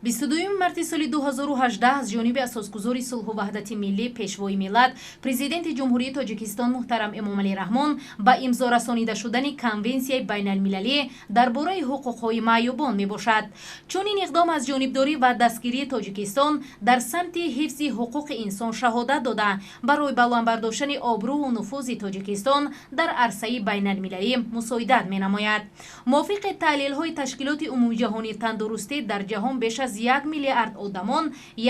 22 марти соли 2018 аз ҷониби Асосгузори сулҳу ваҳдати миллӣ, Пешвои миллат, Президенти Ҷумҳурии Тоҷикистон муҳтарам Эмомалӣ Раҳмон ба имзо расонида шудани Конвенсияи байналмилалӣ дар бораи ҳуқуқҳои маъюбон мебошад. Чунин иқдом аз ҷонибдорӣ ва дастгирии Тоҷикистон дар самти ҳифзи ҳуқуқи инсон шаҳодат дода, барои баланд бардоштани обрӯву нуфузи Тоҷикистон дар арсаи байналмилалӣ мусоидат менамояд. Мувофиқи таҳлилҳои Ташкилоти Умумиҷаҳонии тандурустӣ, дар ҷаҳон беш аз 1 миллиард одамон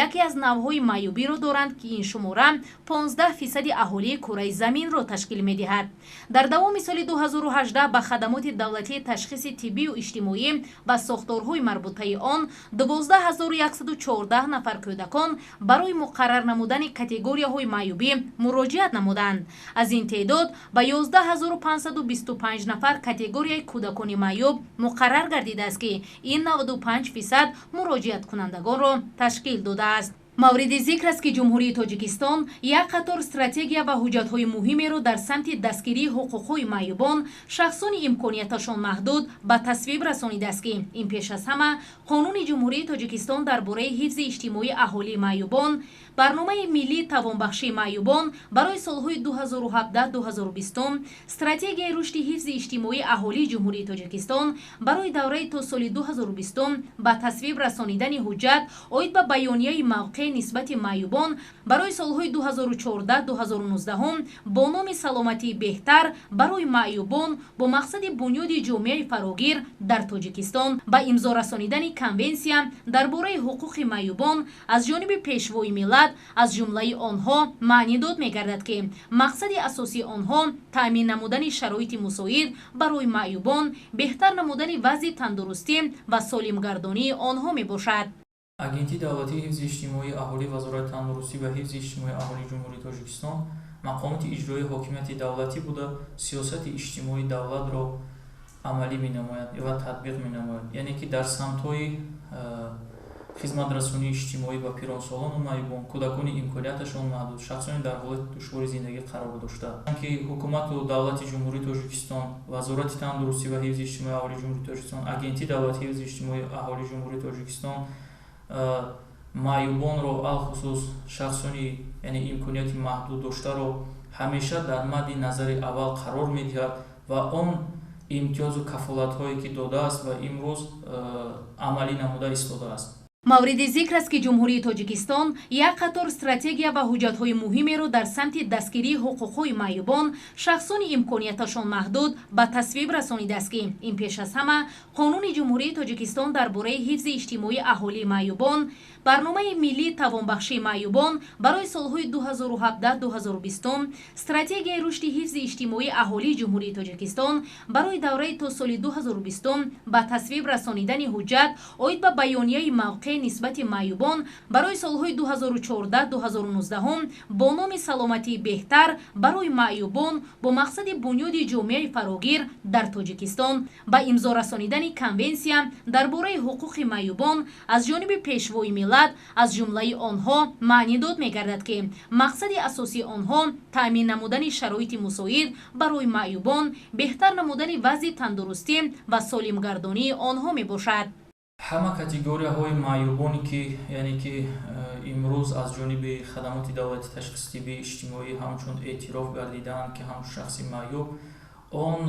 яке аз навъҳои маъюбиро доранд, ки ин шумора 15 фисади аҳолии кураи заминро ташкил медиҳад. Дар давоми соли 2018 ба хадамоти давлатии ташхиси тиббию иҷтимоӣ ва сохторҳои марбутаи он 12 114 нафар кӯдакон барои муқаррар намудани категорияҳои маъюбӣ муроҷиат намуданд. Аз ин теъдод ба 11 525 нафар категорияи кӯдакони маъюб муқаррар гардидааст, ки ин 95 фисад муроҷиаткунандагонро ташкил додааст. Мавриди зикр аст, ки Ҷумҳурии Тоҷикистон як қатор стратегия ва ҳуҷҷатҳои муҳимеро дар самти дастгирии ҳуқуқҳои маъюбон, шахсони имконияташон маҳдуд ба тасвиб расонидааст, ки ин пеш аз ҳама Қонуни Ҷумҳурии Тоҷикистон дар бораи ҳифзи иҷтимоии аҳолии маъюбон, Барномаи миллии тавонбахшии маъюбон барои солҳои 2017-2020, Стратегияи рушди ҳифзи иҷтимоии аҳолии Ҷумҳурии Тоҷикистон барои давраи то соли 2020, ба тасвиб расонидани ҳуҷҷат оид ба Баёнияи мавқеъ нисбати маъюбон барои солҳои 2014-2019 бо номи «Саломатии беҳтар барои маъюбон бо мақсади бунёди ҷомеаи фарогир дар Тоҷикистон», ба имзо расонидани Конвенсия дар бораи ҳуқуқи маъюбон аз ҷониби Пешвои миллат аз ҷумлаи онҳо маънидод мегардад, ки мақсади асосии онҳо таъмин намудани шароити мусоид барои маъюбон, беҳтар намудани вазъи тандурустӣ ва солимгардонии онҳо мебошад. Агентии давлатии ҳифзи иҷтимоии аҳолӣ, Вазорати тандурустӣ ва ҳифзи иҷтимоии аҳолии Ҷумҳурии Тоҷикистон мақомоти иҷроии ҳокимияти давлатӣ буда, сиёсати иҷтимоии давлатро амалӣ менамояд ва татбиқ менамояд, яъне ки дар самтҳои хизматрасонии иҷтимоӣ ба пиронсолону маъюбон, кӯдакони имконияташон маҳдуд, шахсоне дар ҳолати душвори зиндагӣ қарор дошта, ки ҳукумату давлати Ҷумҳурии Тоҷикистон, Вазорати тандурустӣ ва ҳифзи иҷтимоии аҳолии Ҷумҳурии Тоҷикистон, Агентии давлатии ҳифзи иҷтимоии аҳолии Ҷумҳурии Тоҷикистон маъюбонро, алхусус шахсони, яъне, имконияти маҳдуд доштаро ҳамеша дар мадди назари аввал қарор медиҳад ва он имтиёзу кафолатҳое ки додааст ва имрӯз амалӣ намуда истодааст. Мавриди зикр аст, ки Ҷумҳурии Тоҷикистон як қатор стратегия ва ҳуҷҷатҳои муҳимеро дар самти дастгирии ҳуқуқҳои маъюбон, шахсони имконияташон маҳдуд ба тасвиб расонидааст, ки ин пеш аз ҳама Қонуни Ҷумҳурии Тоҷикистон дар бораи ҳифзи иҷтимоии аҳолии маъюбон, Барномаи миллии тавонбахшии маъюбон барои солҳои 2017-2020, Стратегияи рушди ҳифзи иҷтимоии аҳолии Ҷумҳурии Тоҷикистон барои давраи то соли 2020, ба тасвиб расонидани ҳуҷҷат оид ба Баёнияи мавқеъ нисбати маъюбон барои солҳои 2014-2019 бо номи «Саломатии беҳтар барои маъюбон бо мақсади бунёди ҷомеаи фарогир дар Тоҷикистон», ба имзо расонидани Конвенсия дар бораи ҳуқуқи маъюбон аз ҷониби Пешвои миллат аз ҷумлаи онҳо маънидод мегардад, ки мақсади асосии онҳо таъмин намудани шароити мусоид барои маъюбон, беҳтар намудани вазъи тандурустӣ ва солимгардонии онҳо мебошад. Ҳама категорияҳои маъюбоне ки, яъне ки, имрӯз аз ҷониби хадамоти давлати ташхиси тиббии иҷтимоӣ ҳамчун эътироф гардидаанд, ки ҳамчун шахси маъюб, он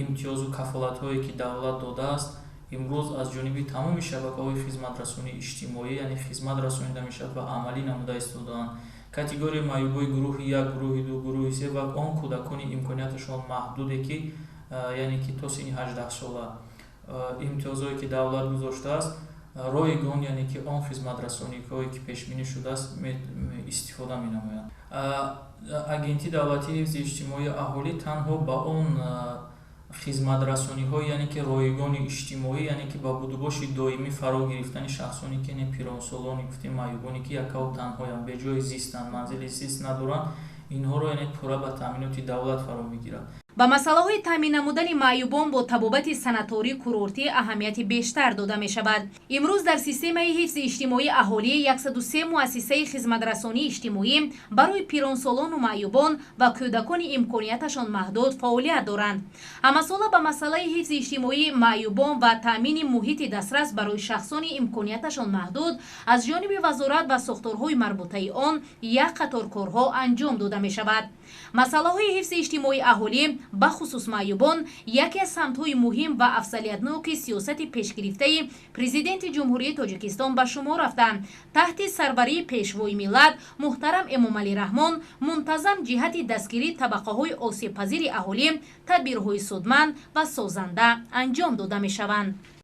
имтиёзу кафолатҳое ки давлат додааст, имрӯз аз ҷониби тамоми шабакаҳои хизматрасонии иҷтимоӣ, яъне, хизмат расонида мешавад ва амалӣ намуда истодаанд. Категорияи маъюбои гурӯҳи як, гурӯҳи ду, гурӯҳи се ва он кӯдакони имконияташон маҳдуде ки, яъне ки, то синни 18-сола, имтиёзҳое ки давлат гузоштааст, ройгон, яъне ки, он хизматрасониҳое ки пешбинӣ шудааст, истифода менамоянд. Агентии давлатии ҳифзи иҷтимоии аҳолӣ танҳо ба он хизматрасониҳо, яъне ки ройгони иҷтимоӣ, яъне ки ба будубоши доимӣ фаро гирифтани шахсоне ки пиронсолони гуфтем, маъюбоне ки яккаву танҳоянд, беҷои зистанд, манзили зист надоранд, инҳоро, яъне, пурра ба таъминоти давлат фаро мегирад. Ба масъалаҳои таъмин намудани маъюбон бо табобати санаторӣ курортӣ аҳамияти бештар дода мешавад. Имрӯз дар системаи ҳифзи иҷтимоии аҳолӣ 103 муассисаи хизматрасонии иҷтимоӣ барои пиронсолону маъюбон ва кӯдакони имконияташон маҳдуд фаъолият доранд. Ҳамасола ба масъалаи ҳифзи иҷтимоии маъюбон ва таъмини муҳити дастрас барои шахсони имконияташон маҳдуд аз ҷониби вазорат ва сохторҳои марбутаи он як қатор корҳо анҷом дода мешавад. Масъалаҳои ҳифзи иҷтимоии аҳолӣ, бахусус маъюбон, яке аз самтҳои муҳим ва афзалиятноки сиёсати пешгирифтаи Президенти Ҷумҳурии Тоҷикистон ба шумор рафта, таҳти сарварии Пешвои миллат муҳтарам Эмомалӣ Раҳмон мунтазам ҷиҳати дастгирии табақаҳои осебпазири аҳолӣ тадбирҳои судманд ва созанда анҷом дода мешаванд.